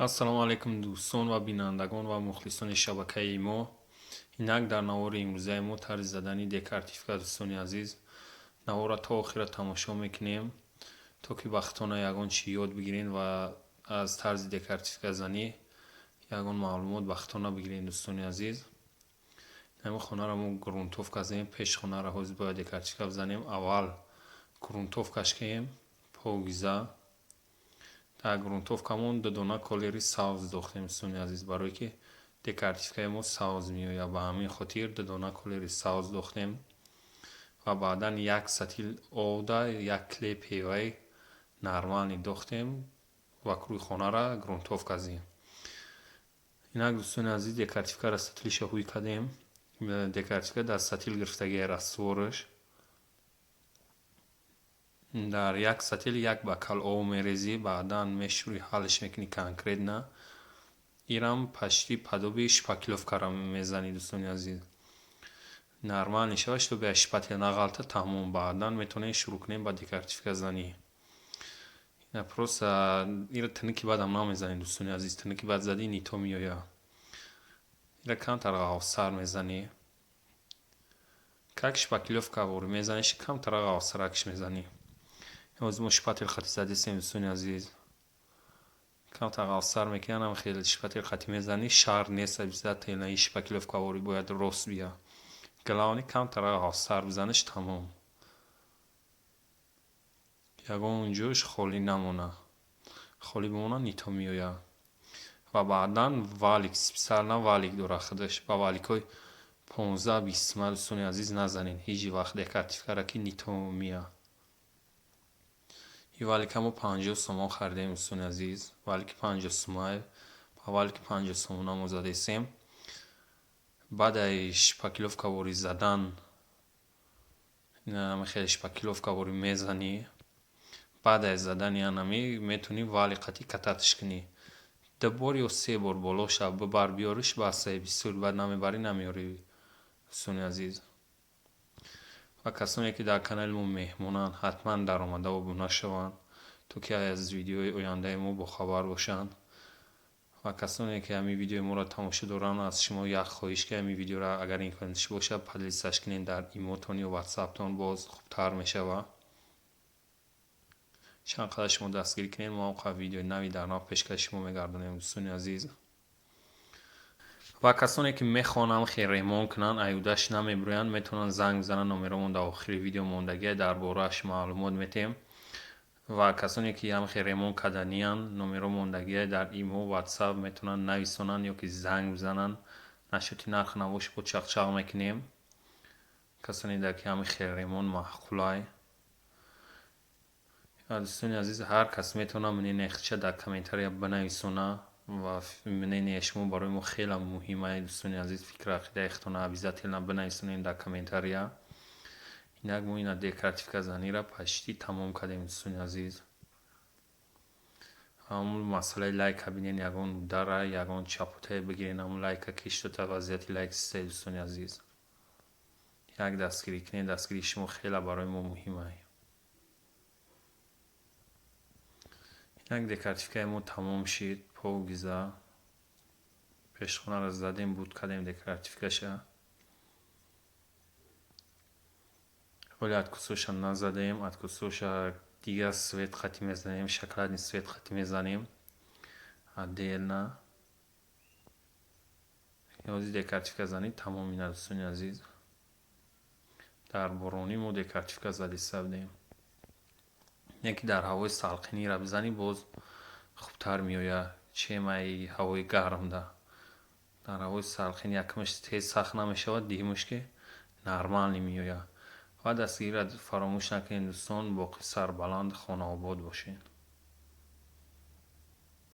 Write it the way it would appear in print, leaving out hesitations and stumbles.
Ассалому алайкум, дӯстон ва бинандагон ва мухлисони шабакаи мо. Инак, дар навори имрӯзаи мо тарзи задани декоративка. Дӯстони азиз, наворро то охира тамошо мекунем, то ки ба худтона ягон чӣ ёд бигирен ва аз тарзи декоративказанӣ ягон маълумот ба худтона бигирен. Дӯстони азиз, ҳамин хонаро мо грунтовка задем. Пеши хонаро ҳозир бояд декоративка бизанем. Аввал грунтовкаш кунем покиза. Дар грунтовкамон ду дона колери сабз дохтем, дӯстони азиз, барое ки декоративкаи мо сабз меояд. Ба ҳамин хотир ду дона колери сабз дохтем ва баъдан як сатил обда як клей ПВАи нормальный дохтем ва рӯи хонара грунтовка задем. Инак, дӯстони азиз, декоративкаро сатилиша ҳуй кардем. Декоративка дар сатил гирифтагиа раствораш. Дар як сатил як бокал об мерезӣ, баъдан мешӯрӣ, ҳалш мекунӣ конкретно. Ирам почти подобие шпаклёвкаро мезанӣ, дӯстони азиз. Нормально шавад, чтобы аз шпатель нағалта, тамом. Баъдан метавонем шурӯъ кунем ба декоративказанӣ. Просто ира тиники бадам намезанӣ, дӯстони азиз. Тиники бад задӣ, не то меояд. Ира камтар ғафзтар мезанӣ, как шпаклёвка ворӣ мезаниш, камтара ғафзтаракш мезанӣ. Ҳозир мо шпатель хати задистем, дӯстони азиз. Камтар ғафзтар мекунӣ, анам хеле шпатель хати мезанӣ. Шарт нест обязательно и шпаклёвка ворӣ бояд рост бия. Главное, камтара ғафзтар бизаниш, тамом. Ягон ҷош холӣ намона. Холӣ бимона, не то меояд. Ва баъдан валик, специально валик дорад худаш. Ба валикҳои 15-20 сума, дӯстони азиз, назанед ҳеҷ вақт декоративкаро, ки не то меяд. Ин валика мо 50 сомон харидем, дӯстони азиз. Валики 50 сумае. Ба валики 50 сомона мо задесем. Баъд ай шпаклёвка ворӣ задан, хеле шпаклёвка ворӣ мезанӣ, баъд аз задани анами метавонӣ валиқати кататш кунӣ. Ду бор ё се бор болоша бибар, биёриш, бас. Бисёр баъд намебарӣ, намеёрӣ, дӯстони азиз. Ва касоне ки дар канали мо меҳмонанд, ҳатман даромада обуна шаванд, то ки аз видеои ояндаи мо бохабар бошанд. Ва касоне ки ҳамин видеои моро тамошо доранд, аз шумо як хоҳиш, ки ҳамин видеоро, агар имкониш бошад, поделиться кунед дар имотон ё ватсаптон, боз хубтар мешавад. Чанд қадар шумо дастгирӣ кунед, мо он қадр видеои нави дар нав пешкаши шумо мегардонем, дӯстони азиз. Ва касоне ки мехоҳанд хел ремонт кунанд, аюдаш намебироянд, метавонанд занг бизананд. Номеромон дар охири видео мондагия, дар борааш маълумот метиҳем. Ва касоне ки ҳам хел ремонт карданиянд, номеро мондагия дар имо, ватсап, метавонанд нависонанд ё ки занг бизананд. Насчёти нарху навош бо чақчақ мекунем. Касоне ки ҳами хел ремонт маъқулай. Дӯстони азиз, ҳар кас метавонад мнение худша дар комментария бинависонад ва мнение шумо барои мо хеле муҳим ай. Дӯстони азиз, фикру ақидаи худтонро обязательно бинависонед дар комментария. Инак, мо ина декоративказаниро почти тамом кардем, дӯстони азиз. Ҳамун масъалаи лайка бинен, ягон удара, ягон чапотае бигирен, ҳамун лайка ки что-то вазъияти лайк систае. Дӯстони азиз, як дастгирӣ кунед, дастгирии шумо хеле барои мо муҳим ай. Инак, декоративкаи мо тамом шид покиза. Пешхонаро задем, буд кардем декоративкаша. Ҳоли откусоша назадем. Откусоша дигар цвет хати мезанем, шоколадный цвет хати мезанем отдельно. Ҳозир декоративка занӣ тамом ина, дӯстони азиз. Дар боронӣ мо декоративка задиста будем. Не ки дар ҳавои салқиниро бизанӣ, боз хубтар меояд, чем ай ҳавои гармда. Дар ҳавои салқин якумаш тез сахт намешавад, дуюмаш ки нормально меояд. Ва дастгириро фаромӯш накунед, дӯстон. Боқӣ сарбаланд, хонаобод бошед.